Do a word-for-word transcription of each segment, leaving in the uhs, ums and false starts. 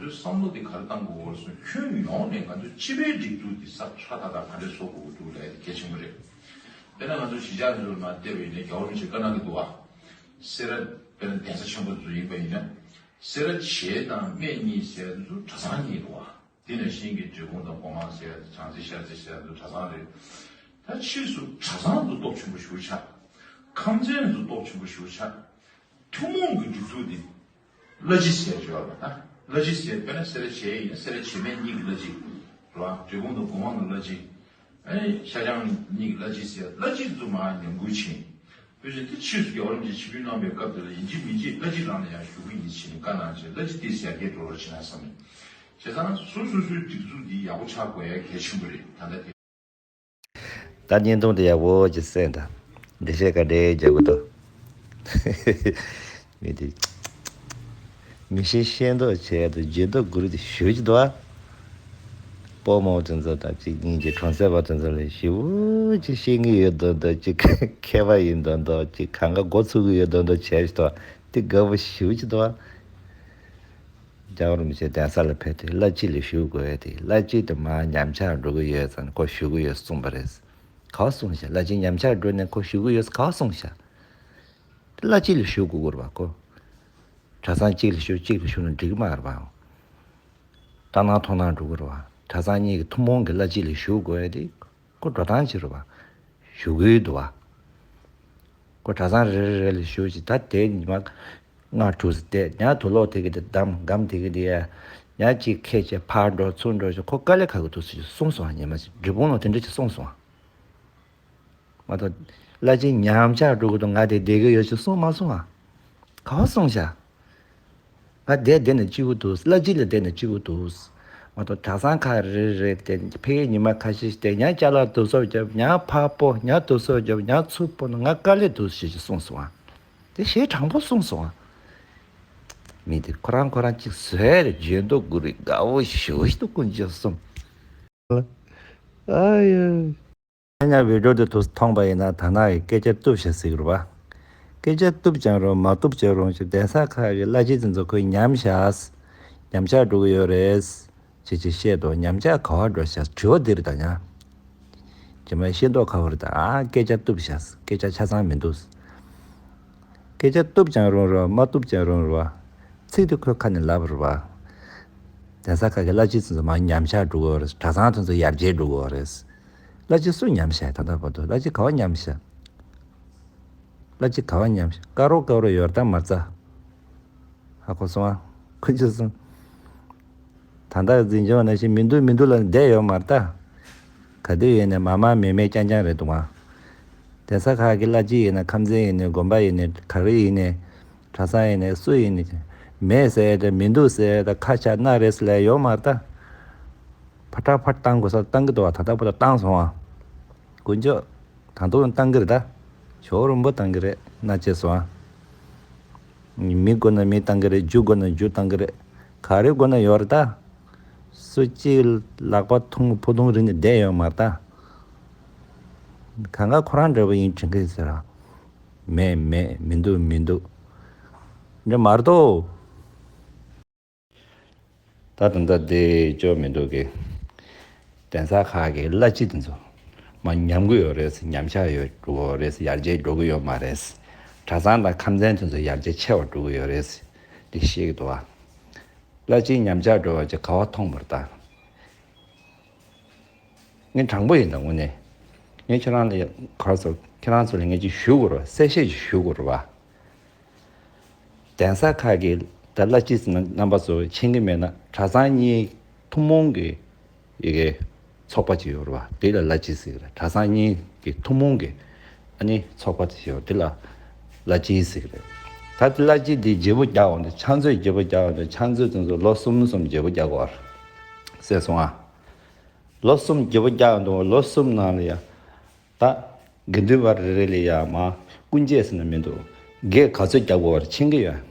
ཚོའི་བསམ་བློ་དེ་ག་རེ་བཏང་དགོས་སྐོར་སོགས་ཁྱོན་ཡོངས་ནས་ང་ཚོའི་སྤྱི་པའི་སྒྲིག་འཛུགས་དེ་ཟབ་ཕྲ་ད་ལྟ་ག་འདྲས་བཟོ་དགོས་འདུག་ལབ་ཡ་དེ་གལ་ཆེན་པོ་རེད། དཔེར་ན་ང་ཚོ་གཞིས་ཆགས་ཚོ་ནང་བལྟས་པ་ཡིན་ན་རྒྱལ་བ་རིན་པོ་ཆེས་བཀའ་གནང་གི་འདུག་བ། སེ་ར། དཔེར་ན་གདན་ས་ཆེན་པོ་ཚོ་ཡིན་པ་ཡིན་ན། སེ་ར་བྱེས་དང་སྨད་གཉིས་ཟེར་ཡ་དེ་ཚོ་གྲྭ་ཚང་གཉིས་འདུག་བ། དེ་ནས་ཤིང་གི་འབྲས་སྤུངས་དང་སྒོ་མང་ཟེར་ཡ་དེ་བྱང་རྩེ་ཤར་རྩེ་ཟེར་ཡ་དེ་ཚོ་གྲྭ་ཚང་རེད། ད་ཕྱིས་སུ་གྲྭ་ཚང་དེ་ཚོ་སྟོབས་ཆེན་པོ་ཞེ་པོ་ཆགས། ཁམས་ཚན་དེ་ཚོ་སྟོབས་ཆེན་པོ་ཞེ་པོ་ཆགས། ཐུན་མོང་གི་སྒྲིག་འཛུགས་འདི་བླ་སྤྱི་ཟེར་ཡོད་པ་དང་། བླ་སྤྱི་ཟེར་དཔེར་ན་སེ་ར་བྱེས་ཡིན་ན་སེ་ར་བྱེས་སྨད་གཉིས་ཀྱི་བླ་སྤྱི་རེད་བ། འབྲས་སྤུངས་དང་སྒོ་མང་གི་བླ་སྤྱི། ཨ་ནི་ཤར་བྱང་གཉིས་ཀྱི་བླ་སྤྱི་ཟེར་བླ་སྤྱི་དེ་ཚོ་མར་ཉམས་རྒུད་ཕྱིན། བོད་ཀྱི་དེ་ཕྱིས་སུ་རྒྱལ་བ་རིན་པོ་ཆེ་ཆིབས་བསྒྱུར་གནང་པའི་སྐབས་དེ་ལ་ཡིན་གཅིག་མིན་གཅིག་བླ་སྤྱི་རང་ལ་ཡང་ཞུ་གི་ཡིན་ཟེར་ནས་བཀའ་གནང་བྱས་བླ་སྤྱི་དེ་ཡར་རྒྱས་འགྲོ་རོགས་བྱེད་ན་བསམ་ནས། བྱས་ཙང་སོ་སོ་སོའི་སྒྲིག་འཛུགས་འདི་ཡག་པོ་ཆགས་དགོས་ཡ་གལ་ཆེན་པོ་རེད་ད་ལྟ་དེ། ད་བརྙན་ཐུང་དེ་ཡག་པོ་ཅིག་གསན་དང་། འགྲེལ་བཤད་ག་འདྲས་རྒྱག་དགོས་འདུག་མི་དེ། མི་ཤེས་ཤེས་མདོག་བྱས་དང་བརྗེད་མདོག་དགུ་རུ་དེ་ཞུ་ཅི་འདུག་ཨ། སྤོ་རྨོ་དེ་ཚོ་དང་གཅིག་གཉིས་ཀྱི་གྲོང་གསེབ་པ་དེ་ཚོ་ལ་ཞེ་པོ་ཅིག་ཤེས་ཀྱི་ཡོད་མདོག་མདོག་ཅིག་མཁས་པ་ཡིན་མདོག་མདོག་ཅིག་གང་ག་མགོ་ཚུགས་ཀྱི་ཡོད་མདོག་མདོག་བྱས་ཅི་འདུག་ཨ། དེ་དགའ་པོ་ཞེ་པོ་ཅིག་འདུག་ཨ། རྒྱལ་བ་རིན་པོ་ཆེ་གདན་ས་ལ་ཕེབས་ཏེ་བླ་སྤྱི་ལ་ཞུ་དགོས་ཏེ་བླ་སྤྱི་དེ་མར་ཉམས་ཆག་འགྲོ་གི་ཡོད་ཙང་ཁོ་ཞུ་གི་ཡོད་གསུངས་པ་རེད། ག་བ་གསུངས་ཤག་བླ་སྤྱི་ཉམས་ཆག་འགྲོ་ནས་ཁོ་ཞུ་གི་ཡོད་ག་བ་གསུངས་ཤག་བླ་སྤྱི་ལ་ཞུ་དགོས་ཀྱི་རེད་པ་ཁོ། གྲྭ་ཚང་གཅིག་ལ་ཞུ་གཅིག་ལ་ཞུ་ན་འགྲིག་གི་མ་རེད་པ། ལྟ་སྣང་མཐོང་སྣང་འགྲོ་གི་རེད་པ། གྲྭ་ཚང་གཉིས་ཀྱི་ཐུན་མོང་གི་བླ་སྤྱི་ལ་ཞུ་དགོས་ཏེ། ཁོ་འགྲོ་སྟངས་ཅིག་རེད་པ། ཞུ་གི་འདུག་པ། ཁོ་གྲྭ་ཚང་རེ་རེ་རེ་ལ་ཞུ་ཅིག་ད་དེ་ཉི་མ་ལྔ་དྲུག་ཙམ་བསྡད་ཉག་དུག་ལོག་དེ་གི་དེ་བསྡམས་སྒམ་དེ་གི་དེ་ཡ། ཉག་གཅིག་ཁད་བྱས་ཕར་འགྲོ་ཚུར་འགྲོ་ཞིག་ཁོ་དཀའ་ལས་ཁག་གི་འདུག་ཟེར་གསུངས་སོང་ཨ། ཉི་མ་ཞིག་འབྲས་སྤུངས་ལ་དེ་འདྲ་ཅིག་གསུངས་སོང་ཨ། མ་གཏོགས། བླ་སྤྱི་ཉམས་ཆག་འགྲོ་གི་འདུག་ང་དེ་བསྡད་གི་ཡོད་ཅེས་གསུངས་མ་སོང་ཨ། ག་བ་གསུངས་ཤག་ང་བསྡད་བསྡད་ནས་སྐྱིད་པོ་འདུག་བླ་སྤྱི་ལ་བསྡད་ནས་སྐྱིད་པོ་འདུག་མ་གཏོགས་གྲྭ་ཚང་ཁག་རེ་རེ་དེ་ཕ་གིའི་ཉི་མ་ཁ་ཤས་ཤིག་བསྡད་ཉག་ཅ་ལག་དུ་སོབ་རྒྱབ་ཉག་ཕར་སྤོ་ཉག་དུ་སོབ་རྒྱབ་ཉག་ཚུར་སྤོ་ན་ང་དཀའ་ལས་འདུག་ཞེས་ཞིག་གསུངས་སོང་ཨ། དེ་ཞེ་དྲང་པོ་གསུངས་སོང་ཨ། མི་དེ་ཁོ་རང་ཁོ་རང་གཅིག་བཟོས་རེད་བརྗོད་མདོག་དགུ་རེད་དགའ་བོ་ཞེ་པོ་ཞིག་འདུག་དཀོན་མཆོག་གསུམ། ཨ་ཡ། ཉ་བི་ཌིའོ་དེ་ཐུགས་མཐོང་པ་ཡིན་ན་ད་ནག་གི་སྐད་ཆ་གཏུབ་བཞག་ཟེར་གི་རེད་པ། སྐད་ཆ་གཏུབ་ཀྱང་རུང་མ་གཏུབ་ཀྱང་རུང་ཞེས་གདན་ས་ཁག་གི་བླ་སྤྱི་དེ་ཚོ་ཁོས་ཉམས་བཞག་ཉམས་ཆག་འགྲོ་གི་ཡོད་རེད། ཅེས་ཅེས་བཤད་དོ། ཉམས་ཆག་ག་བར་འགྲོ་བཞག་དྲི་བ་འདི་རེད་ད་ཉ། རྗེས་མ་ཤེས་མདོག་ཁ་པོ་རེད་ད་ཨ། སྐད་ཆ་གཏུབ་བཞག་སྐད་ཆ་ཆ་ཚང་མི་འདུག་སྐད་ཆ་གཏུབ་ཀྱང་རུང་རུང་མ་གཏུབ་ཀྱང་རུང་རུང་བ། ཚིག་དེ་ཁོའི་ཁ་ནས་ལབ་རེད་བ། གདན་ས་ཁག་གི་བླ་སྤྱི་ཚོ་ཚོ་མར་ཉམས་ཆག་འགྲོ་གི་ཡོད་རེད། གྲྭ་ཚང་དེ་ཚོ་ཡར་རྒྱས་འགྲོ་གི་ཡོད་རེད། བླ་སྤྱི་སུ་ཉམས་ཤག་ད་ལྟ་བར་དུ་བླ་སྤྱི་ག་བ་ཉམས་ཤག་བླ་སྤྱི་ག་བ་ཉམས་ཤག་དཀར་རོ་དཀར་རོ་ཡོད་རེད་ད་མ་རྩ། ཧ་གོ་སོང་ཨ། ཁོ་ཚོ་སོང་། ད་ལྟ་འཛིན་སྐྱོང་ནང་བཞིན་མི་འདུག་མི་འདུག་ལ་བསྡད་ཡོད་མ་རེད་ད། ག་དུས་ཡིན་ནའི་མ་མ་མེ་མེ་རྐྱང་རྐྱང་རེད་འདུག་ཨ། གདན་ས་ཁག་གི་བླ་སྤྱི་ཡིན་ན་ཁམས་ཚན་ཡིན་ནའི་དགོན་པ་ཡིན་ནའི་ག་རེ་ཡིན་ནའི། གྲྭ་ཚང་ཡིན་ནའི་སུ་ཡིན་ནའི། མེད་ཟེར་དང་མི་འདུག་ཟེར་དང་ཁ་ཆག་སྣ་རེད་ཟེར་ལ་ཡོད་མ་རེད་ད། ཕར་ཏག་ཕར་བཏང་དགོས་ས་བཏང་གི་འདུག་བ། ད་ལྟ་བར་དུ་བཏང་སོང་བ། དཀོན་མཆོག་ད་དུང་བཏང་གི་རེད་ད། ཞོ་རུམ་པོ་བཏང་གི་རེད་སྣ་བྱས་སོང་བ། མི་དགོས་ན་མི་བཏང་གི་རེད། རྒྱུ་དགོས་ན་རྒྱུ་བཏང་གི་རེད། ག་རེ་དགོས་ན་ཡོད་རེད་ད། སུ་གཅིག་ལག་པ་ཐུང་ཕུ་ཐུང་རིང་ནས་བསྡད་ཡོད་མ་རེད་ད། གང་ག་ཁོ་རང་འདྲ་པོ་ཡིན་དྲན་གི་ཟེར་ར། མེད་མེད་མི་འདུག་མི་འདུག་འདྲ་མ་རེད་དོ། ད་དུང་ད་དེ་ཅོ་མི་འདུག་གི། གདན་ས་ཁག་གི་བླ་སྤྱི་དེ་ཚོ་མ་ཉམས་གི་ཡོད་རེད། ཉམས་ཆག་ཡོད་འགྲོ་གི་ཡོད་རེད། ཡར་རྒྱས་འགྲོ་གི་ཡོད་མ་རེད། གྲྭ་ཚང་དང་ཁམས་ཚན་དེ་ཚོ་ཡར་རྒྱས་ཆེ་བ་འགྲོ་གི་ཡོད་རེད། འདི་ཤེས་ཀྱི་འདུག་བ། བླ་སྤྱི་ཉམས་ཆག་འགྲོ་བ་ཅིག་ག་བ་མཐོང་བར་ད། ངས་དྲང་པོ་ཡིན་ད་དངོས་གནས། ངས་ཁྱེད་རང་ལ་ག་རེ་ཟེར་ཁྱེད་རང་ཚོ་ལ་ངས་ཅིག་ཞུ་དགོས་རེད་བ། གསལ་བཤད་ཅིག་ཞུ་དགོས་རེད་བ། གདན་ས་ཁག་གི་ད་བླ་སྤྱི་ཟེར་ན་རྣམ་པ་ཚོ་མཁྱེན་གྱི་མེད་ན་གྲྭ་ཚང་གཉིས་ཐུན་མོང་གི་ཡི་གེ་ཚོགས་པ་ཅིག་ཡོད་རེད་བ། དེ་ལ་བླ་སྤྱི་ཟེར་གི་རེད། གྲྭ་ཚང་གཉིས་ཀྱི་ཐུན་མོང་གི་ཨ་ནི་ཚོགས་པ་ཅིག་ཡོད་དེ་ལ་བླ་སྤྱི་ཟེར་གི་རེད། ད་དེ་བླ་སྤྱི་དེ་བརྗེ་པོ་རྒྱག་འོང་དུས་ཕྱག་མཛོད་བརྗེ་པོ་རྒྱག་འོང་དུས་ཕྱག་མཛོད་དེ་ཚོ་ལོ་གསུམ་གསུམ་བརྗེ་པོ་རྒྱག་དགོས་རེད། ཟེར་སོང་ཨ། ལོ་གསུམ་བརྗེ་པོ་རྒྱག་འདུག་ལོ་གསུམ་ནང་ལ་ཡ། ད། དགེ་འདུན་པ་རེ་རེ་ལ་ཡ་མ། སྐུ་འགྱེད་ཟེར་ན་མི་འདུག་དགེ་ག་ཚོད་རྒྱག་དགོས་པ་རེད་མཁྱེན་གྱི་ཡོད།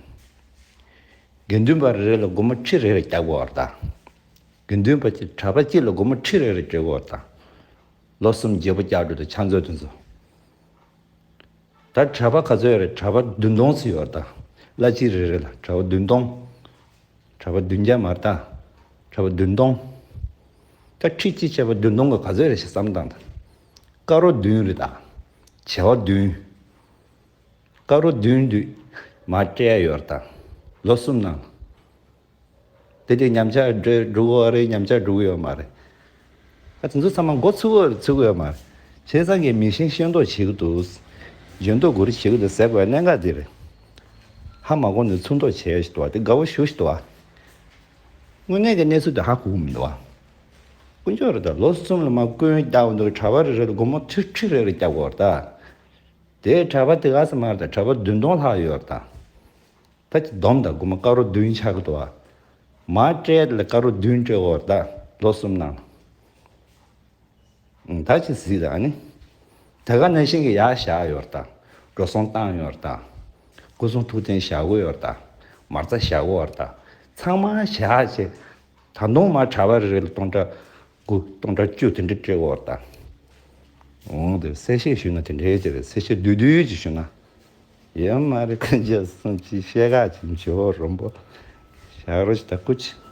དགེ་འདུན་པ་རེ་རེ་ལ་སྒོར་མོ་ཁྲི་རེ་རེ་རྒྱག་དགོས་པ་རེད་ད། དགེ་འདུན་པ་གཅིག་གྲྭ་པ་གཅིག་ལ་སྒོར་མོ་ཁྲི་རེ་རེ་སྤྲད་དགོས་པ་རེད་ད། ལོ་གསུམ་བརྗེ་པོ་རྒྱག་འགྲོ་དུས་ཕྱག་མཛོད་དེ་ཚོ། ད་གྲྭ་པ་ག་ཚོད་ཡོད་རེད། གྲྭ་པ་བདུན་སྟོང་ཙམ་ཡོད་རེད་ད། བླ་སྤྱི་རེ་རེ་ལ་གྲྭ་པ་བདུན་སྟོང་། གྲྭ་པ་བདུན་བརྒྱ་མ་རེད་ད། གྲྭ་པ་བདུན་སྟོང་། ད་ཁྲི་གཅིག་བྱས་པ་བདུན་སྟོང་གི་ག་ཚོད་རེད་ཞེས་བསམ་བཏང་ད། དཀར་པོ་བདུན་རེད་ད། བྱེ་བ་བདུན། དཀར་པོ་བདུན་དུས་མ་སྤྲད་ཡོད་རེད་ད། ལོ་གསུམ་ནང་། དེ་དེ་ཉམས་ཆག་འགྲོ་འགྲོ་གི་ཡོད་རེད། ཉམས་ཆག་འགྲོ་གི་ཡོད་མ་རེད། ཨ། དེ་ཚོ་ཚང་མ་མགོ་ཚོས་གི་ཚོས་གི་ཡོད་མ་རེད། བྱས་ཙང་གི་མི་ཤེས་ཤེས་མདོག་བྱེད་ཀྱི་འདུག་འཇོན་མདོག་གུ་རེ་བྱེད་ཀྱི་འདུག་ཟེར་བའི་གནད་འགག་འདི་རེད། ཧ་མ་གོ་ནས་ཚུར་མདོག་བྱས་ཞིག་འདུག་བ། དེ་དགའ་བོ་ཞུ་ཞིག་འདུག་བ། དངོས་གནས་ཀྱི་གནས་ཚུལ་དེ་ཧ་གོ་གི་མི་འདུག་བ། དཀོན་མཆོག་རེད་ད། ལོ་གསུམ་ལ་མ་སྐུ་ཡོན་བསྐྱལ་བ་འདུག་གྲྭ་པ་རེ་རེ་ལ་སྒོར་མོ་ཁྲི་ཁྲི་རེ་རེ་བསྐྱལ་དགོས་རེད་ད། དེ་གྲྭ་པ་དེ་ག་ཚོད་མ་རེད་ད། གྲྭ་པ་བདུན་སྟོང་ལྷག་ཡོད་རེད་ད། ད་ཅི་སྡོམ་དང་སྒོར་མོ་དཀར་པོ་བདུན་ཆགས་ཀྱི་འདུག་བ། མ་སྤྲད་ལ་དཀར་པོ་བདུན་སྤྲད་དགོས་རེད་ད། ལོ་གསུམ་ནང་། ད་ཅི་ཟིག་ད་ཨ་ནི། དེ་ག་ནང་བཞིན་གྱི་ཡར་བཞག་ཡོད་རེད་ད། འགྲོ་སོང་བཏང་ཡོད་རེད་ད། སྐུ་གསུང་ཐུགས་རྟེན་བཞག་གི་ཡོད་རེད་ད། མ་རྩ་བཞག་གི་ཡོད་རེད་ད། ཚང་མ་བཞག་བྱས། ད་དུང་མ་གྲྭ་པ་རེ་རེ་ལ་སྟོང་ཕྲག་དགུ་སྟོང་ཕྲག་བཅུ་དེ་འདྲ་སྤྲད་ཀྱི་ཡོད་རེད་ད། འོང་དེ་གསལ་བཤད་ཞུས་ན་དེ་འདྲའི་དེ་རེད། གསལ་བཤད་བསྡུས་བསྡུས་ཅིག་ཞུས་ན། ཡོད་མ་རེད། ཁ་འཇལ་སོང་ཅི་བཤད་ག་ཅི་འཇོ་རོམ་པོ། བཞག་རོགས་ཞིག་ད་སྐུ་མཁྱེན།